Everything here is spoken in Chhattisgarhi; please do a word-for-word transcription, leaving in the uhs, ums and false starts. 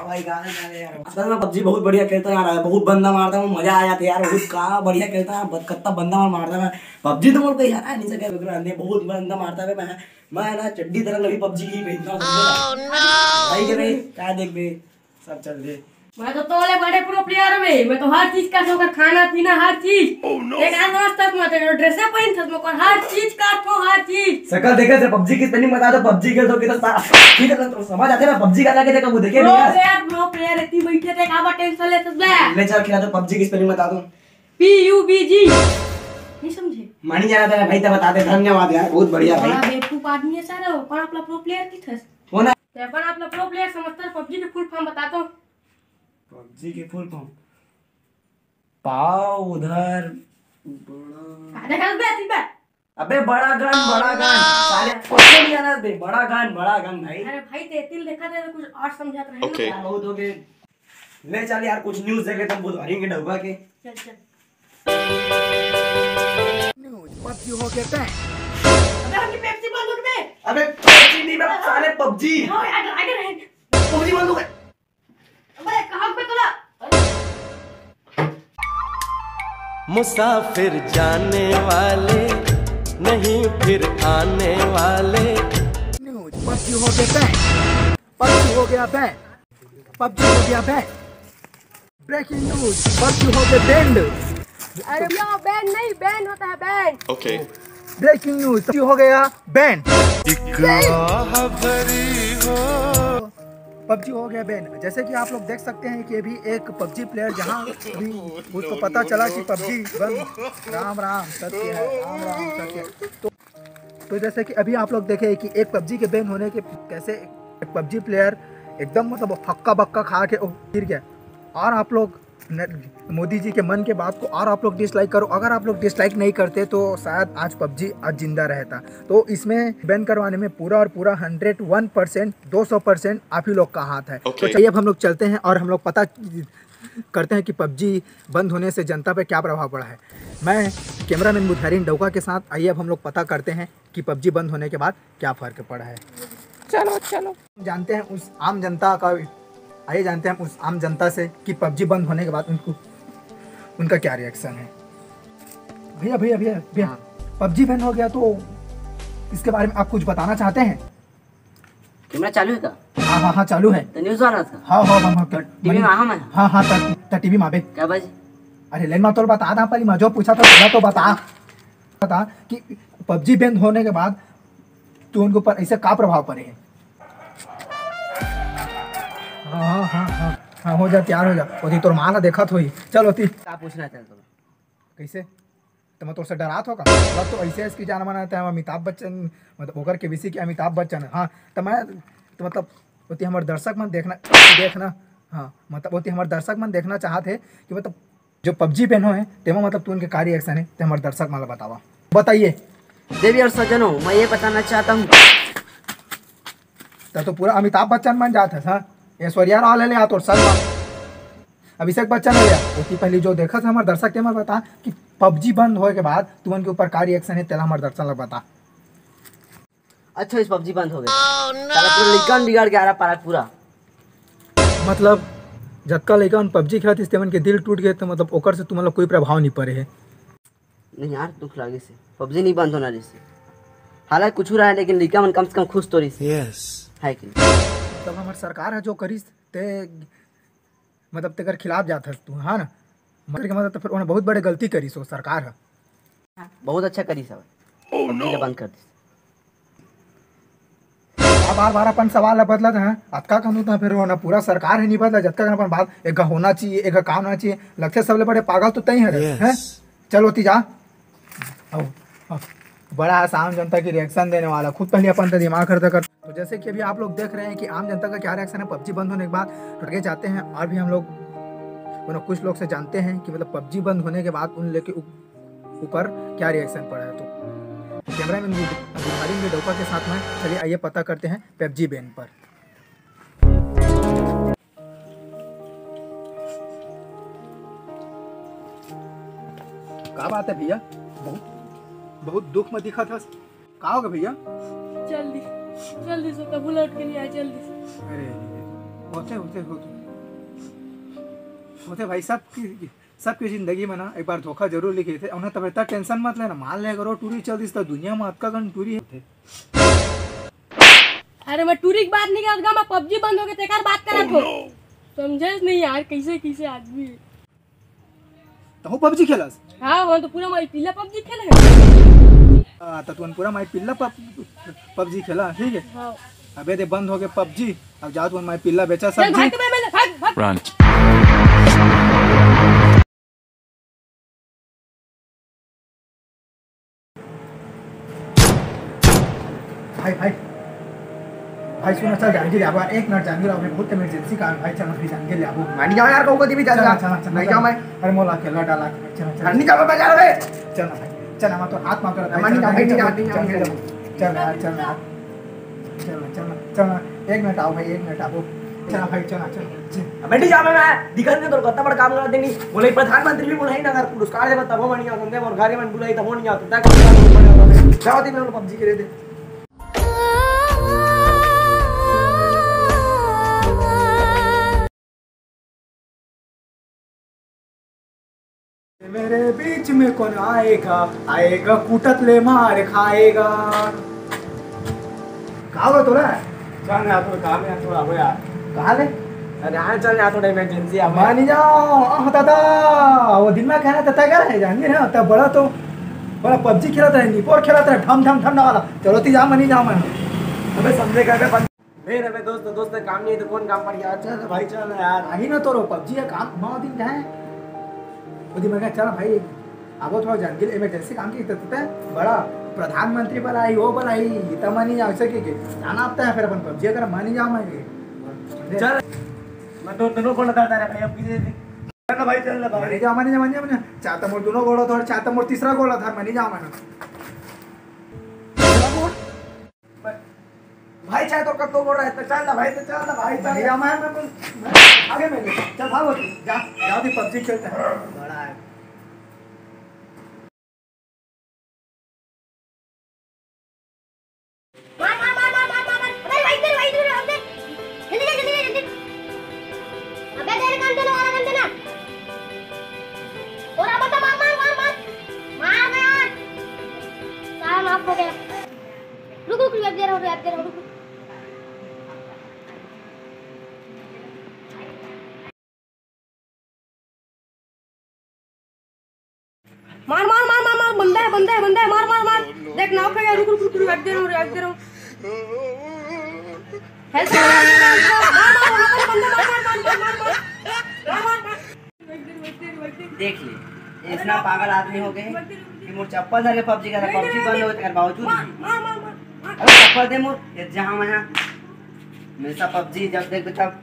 भाई, गाना गा रहे यार। आजकल मैं पबजी बहुत बढ़िया खेलता हूँ यार, बहुत बंदा मारता हूँ, मजा आ जाता है यार। बहुत का बढ़िया खेलता है, बत-, कत्ता बंदा मारता है। पबजी तो बोलते यार, नहीं सके, बहुत बंदा मारता है। मैं, मैं ना चड्डी तरह अभी पबजी ही पहनता हूँ, समझे ना? भाई के भाई, क्या देख बे, सब चल दे। मैं तो तोले बड़े प्रो प्लेयर में, मैं तो हर चीज का शौक है, खाना पीना हर चीज। एक आज आज तक मैं तो ड्रेस पहन था, मैं हर चीज का तो हर चीज। सकल देखे से पबजी की स्पेलिंग बता दो, पबजी खेल दो कि तो सा-, ठीक है, तो समझ आते ना, पबजी का क्या देखे, वो देखे प्रो नहीं यार। प्लेयर, प्रो प्लेयर, इतनी बैठे थे, काबर टेंशन लेते बे? ले चल, खिला दो, पबजी की स्पेलिंग बता दो। पी यू बी जी। नहीं समझे? मानी जाना था भाई, तो बता दे, धन्यवाद यार, बहुत बढ़िया भाई। बड़ा बेवकूफ आदमी है सारा, पर आपला प्रो प्लेयर की थस? कौन है? तो अपन आपला प्रो प्लेयर समझता है, पबजी के फुल फॉर्म बता दो। पबजी के फुल फॉर्म। पाव उधर बड़ा का देखा बे, अति बे? अबे बड़ा गन, बड़ा गन। साले पकड़ लिया ना बे, बड़ा गन, बड़ा गन भाई। अरे भाई, तेतिल देखा था, कुछ और समझात रहे ना। ओके। यार, बहुत हो गए। ले चल यार, कुछ न्यूज़ देख लेते हैं बुधवारी के डब्बा के। चल, चल। न्यूज़, पबजी हो गया बैन। अबे, हमकी पेप्सी बंद हो गई बे। अबे, पेप्सी नहीं बे, साले पबजी। हाँ यार, आगे रहे। पबजी बंद हो गए। अबे, कहाँ पे तोला? मुसाफिर जाने वाले, नहीं फिर आने वाले। न्यूज़, पबजी हो गया बैन। पबजी हो गया बैन। पबजी हो गया बैन। ब्रेकिंग न्यूज़, पबजी हो गया बैंड। अरे भैया, बैन नहीं, बैन होता है, बैन। ओके। ब्रेकिंग न्यूज़, पबजी हो गया बैन। पबजी हो गया बैन। जैसे कि आप लोग देख सकते हैं कि अभी एक पबजी प्लेयर, जहां अभी उसको पता चला कि पबजी बंद, राम राम सत्य है, राम राम सत्य। तो, तो जैसे कि अभी आप लोग देखे कि एक पबजी के बैन होने के कैसे एक पबजी प्लेयर एकदम, मतलब, हक्का बक्का खा के वो गिर गया। और आप लोग न-, मोदी जी के मन के बात को और आप लोग डिसलाइक करो। अगर आप लोग डिसलाइक नहीं करते तो शायद आज पबजी आज जिंदा रहता। तो इसमें बैन करवाने में पूरा और पूरा हंड्रेड वन परसेंट, दो सौ परसेंट आप ही लोग का हाथ है। तो ओके। चलिए, अब हम लोग चलते हैं और हम लोग पता करते हैं कि पबजी बंद होने से जनता पे क्या प्रभाव पड़ा है। मैं कैमरामैन बुधारिन डौका के साथ, आइए, अब हम लोग पता करते हैं कि पबजी बंद होने के बाद क्या फर्क पड़ा है। चलो, चलो। जानते हैं उस आम जनता का, आइए, जानते हैं उस आम जनता से कि पबजी बंद होने के बाद उनको, उनका क्या रिएक्शन है। भैया, भैया, भैया, भैया, हाँ। पबजी बैन हो गया, तो इसके बारे में आप कुछ बताना चाहते हैं? कैमरा चालू है का? हाँ, हाँ, हाँ, चालू है। तो न्यूज़ वाला था? हाँ, हाँ, हाँ, हाँ, तो टीवी में आहा मैं? हाँ, हाँ, त, त टीवी में आबे। क्या बाजी? अरे, लेन मा तोर बता दा, पहले मैं जो पूछा था, तोला तो बता। बता कि पबजी बैन होने के बाद तू उनके ऊपर ऐसे का प्रभाव पड़े है? हाँ, हाँ, हाँ, हाँ, हाँ, हो जा, तैयार हो जा। ओती तोर माँ ना देखत होई। चल ओती। का पूछना है तेरे को? कैसे? तो मैं तोर से डरात हो का? मतलब तो ऐसे इसकी जान माना था अमिताभ बच्चन, मतलब ओकर केबीसी के अमिताभ बच्चन। हाँ, तो मैं, तो मतलब ओती हमर दर्शक मन देखना, देखना, हाँ, मतलब ओती हमर दर्शक मन देखना चाहत है कि मतलब जो पबजी बैन हो है, तेमा मतलब तू उनके का रिएक्शन है, ते हमर दर्शक मन ला बतावा। बताइए। देवी और सज्जनों, मैं ये बताना चाहता हूँ। त तो पूरा अमिताभ बच्चन बन जात हस, हाँ? ऐश्वर्या राय ले आ तोर संग मा। अभिषेक बच्चन हो गया। ओती पहली जो देखत है हमर दर्शक, तेमा बता कि पबजी बंद होए के बाद तुमन के ऊपर का रिएक्शन है, तेला हमर दर्शक ला बता। अच्छा, इस पबजी बंद हो गया। साला पूरा लइका मन बिगड़ के आ रहा पारा पूरा। मतलब जतका लइका मन पबजी खेलत इस, तेमन के दिल टूट गए, तो मतलब ओकर से तुमन ला कोई प्रभाव नहीं पड़े है। नहीं यार, दुख लागे से पबजी नहीं बंद होना रहिसे। हालांकि कुछ रहा है, लेकिन लइका मन कम से कम खुश तो रहिसे। यस। है कि नहीं? तब हमर सरकार है जो करिस, ते मतलब तेकर खिलाफ जात हस तू, हाँ ना? मगर के मतलब तो फिर उन्हें बहुत बड़े गलती करिस हो सरकार है। बहुत अच्छा करिस हवय। पबजी ला बंद कर दिस। का बार बार अपन सवाल ला बदलत हैं? अतका कनु तो फिर वो ना पूरा सरकार ही नहीं बदला, जतका कन अपन बात एक होना चाहिए, एक काम होना चाहिए। लगथे सबले बड़े पागल तो तई है, यस। हैं? चल ओती जा। आओ, आओ। बड़ा आसान जनता की रिएक्शन देने वाला, खुद पहले अपन तो दिमाग खर्चा कर। तो जैसे कि अभी आप लोग देख रहे हैं कि आम जनता का क्या रिएक्शन है पबजी बंद होने के बाद, तो आगे जाते हैं और भी हम लोग उन कुछ लोग से जानते हैं कि मतलब पबजी बंद होने के बाद उन लेके उ-, ऊपर क्या रिएक्शन पड़ा है। तो कैमरामैन गुड-, गुडहारी डोका के साथ में चलिए आइए पता करते हैं पबजी बैन पर। का बात है भैया, बहुत, बहुत दुख में दिखा था। का होगा भैया? जल्दी। चल दिस, कभू लौट के नहीं आए, चल दिस। अरे, होथे, होथे, होथे। होथे भाई, सब की, सबके जिंदगी में ना एक बार धोखा जरूर लिखे थे। उन्हें तब इतना टेंशन मत लेना, मान ले अगर वो टूरी चल दिस तो दुनिया में अतका कन टूरी होथे। अरे मैं टूरी की बात नहीं करत गा, मैं पबजी बंद हो गए तेकर बात करत हो। समझे नहीं यार, कैसे कैसे आदमी। तहूँ पबजी खेलस? हाँ, वहाँ तो पूरा माई पिल्ला पबजी खेले है। हाँ, तो तुमन पूरा माई पिल्ला पब-, पबजी खेला, ठीक है? हाँ। अबे दे बंद हो गए पबजी, अब जाओ तुमन माई पिल्ला बेचा चल सब्जी। भाग, मैं, मैं, भाग, भाग। Run। भाई, भाई, भाई, सुन, चल, जान के ले आबो, एक मिनट, जान के ले आबो, बहुत इमरजेंसी काम है भाई, चल, अभी जान के ले आबो। मैं नहीं जाऊँ यार, कहूँ कभी भी चल, चल, चल, चल, नहीं चल। जाऊँ मैं। अरे, मोला अकेला डाला के, चल, चल, अरे, नहीं जाऊँ मैं, जा रहे। चल ना भाई, चल, हम तो हाथ मांग कर मैं नहीं जाऊँ भाई, नहीं जाऊँ, नहीं जाऊँ, जान के नहीं ले आबो। जाऊँ। चल यार, चल यार, चल ना, चल ना, चल ना, एक मिनट आओ भाई, एक मिनट आओ। चल ना भाई, चल ना, चल ना, चल। अबे नहीं जाऊँ मैं, दिखा नहीं तो कत्ता बड़ा काम करा देनी। बोले प्रधानमंत्री भी बोला ही ना, अगर पुरस्कार देबा तब हम नहीं जाऊँ, समझे? और गाड़ी में बुलाई तब हम नहीं जाऊँ, तब तक जाओ दिन में पबजी खेले थे। मेरे बीच में कौन आएगा, आएगा कूटत ले मार खाएगा। का हो तोला? चल यार, थोड़ा काम है, थोड़ा हो यार। कहाँ ले? अरे हाँ, चल यार, थोड़ा इमरजेंसी आ गया। मानी जाओ, आह दादा, वो दिन में कहना था, क्या है, जान ना, तब बड़ा तो, बड़ा पबजी खेला था, निपोर खेला था, ढम ढम ढम वाला। चलो ती जा, मनी जा मैं। अबे समझे कर बे, बंद। नहीं रे, मैं दोस्त, दोस्त का काम नहीं है तो कौन काम पड़ गया? चल भाई, चल ना यार। आही ना तो रो, पबजी का काम घुमाओ दिन जाए। वो दिन मैं कहा, चल भाई, अब वो थोड़ा जल्दी इमरजेंसी काम की तत्ते बड़ा प्रधानमंत्री वाला आई, वो वाला आई, इतना मनी ऐसे के, के जाना आता है, फिर अपन पबजी अगर मानी जाओ मैं। चल, मैं तो दोनों को लगा था रे भाई, अब किसी दिन। चल ना भाई, चल ना भाई। मानी जाओ, मानी जाओ, मानी जाओ, मानी जाओ। चाहता मोर दोनों गोड़ा थोड़ा, चाहता मोर तीसरा गोड़ा था, मानी जाओ, मानी। भाई, चाहे तो कब तो बोल रहा है, तो चल ना भाई, तो चल ना भाई, चल। भैया, मैं, मैं, मैं, मैं आगे में ले। चल, भागो, जा, जाओ, भी पबजी खेलते हैं। बड़ा है। मार, मार, मार, मार। अबे, वहीं पे, वहीं पे, वहीं पे। जल्दी जा, जल्दी जा, जल्दी। अबे, दे रे, काम दे ना, वाला काम दे ना। और अब तो मार, मार, मार, मार। मार ना यार। साला माफ हो गया। रुक, रुक, रुक, अब दे रहा हूँ, अब दे रहा हूँ, रुक, रुक। मार, मार, मार, मार, मार, बंदा है, बंदा है, बंदा है, मार, मार, मार। देख, नाव पे गया, रुक, रुक, रुक, रुक, हट दे रहा हूँ, हट दे रहा हूँ। हेल्प कर, हेल्प कर, हेल्प कर। मार, मार, वहाँ पर बंदा, मार, मार, मार। देख ले, इतना पागल आदमी हो गए कि मोर चप्पल धर के पबजी का, पबजी बंद होते के बावजूद भी। मार, मार, मार, मार। अरे चप्पल दे मोर, ये जहाँ मैं, हमेशा पबजी जब देख तब।